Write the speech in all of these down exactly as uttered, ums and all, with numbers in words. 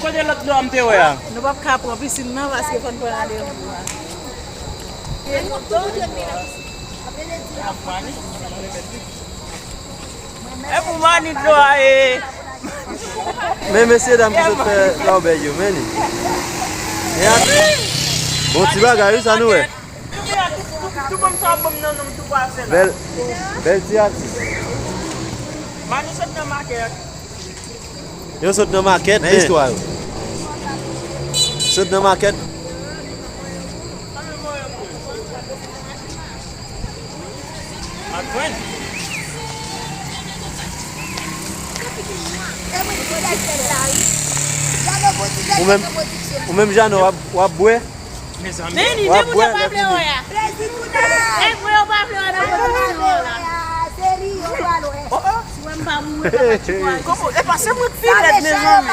Kote lòt dlo a m te wè a? Nou p ap ka pran pisin nan paske fò n pran randevou a. E pou mani dlo a e. Men mesye dam ki sot fè lawbèy yo, men li. E a, bon ti bagay wi sa nou wè. Tou bon sa bon nan non tou pase la. Bèl, bèl ti atis. Mani sot nan makèt. Yo sot nan makèt, men istwa yo. Sot nan makèt. Ou menm, ou menm Jano, w ap, w ap bwè? Mezanmi. Meni, w ap men moun yo bwè pa vle wè a. Plezi tout a. Nèg mwen yo pa vle wè nan pozisyon an la. Se li yo pral wè. Oh, oh. Si wè m pa mouri, pa pati pou al. Kòman? E pa se mwen k pi lèd, mezanmi.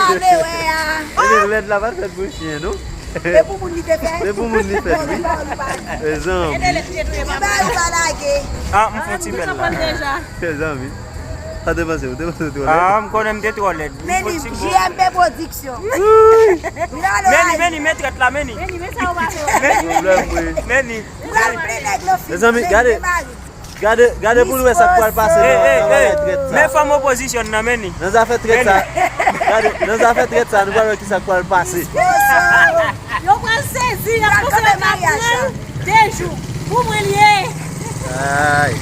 Meni, lèd la pa t fèt pou chen, non? Se pou moun li te fè. Se pou moun li fèt, wi. Mezanmi. Li ba yo pa lage. Ah, m fè yon ti bèl la. Mezanmi. Sa te panse, ou te panse ou twò lèd? Ah, m konnen m te twò lèd. Meni, J M P Production. Meni, Meni, men trèt la, Meni. Meni, men sa ou pa fè. Pwoblèm, wi. Meni. Ou pral plen nèg nan figi. Mezanmi, gade. Gade, gade pou nou wè sa k pral pase nan, nan bagay trèt sa. Men fanm opozisyon nan, Meni. Nan zafè trèt sa. Gade, nan zafè trèt sa, nou pral wè ki sa k pral pase. Yo pral sezi, y ap panse yo ka pran de jou. Pou mwen, li ye. Ay.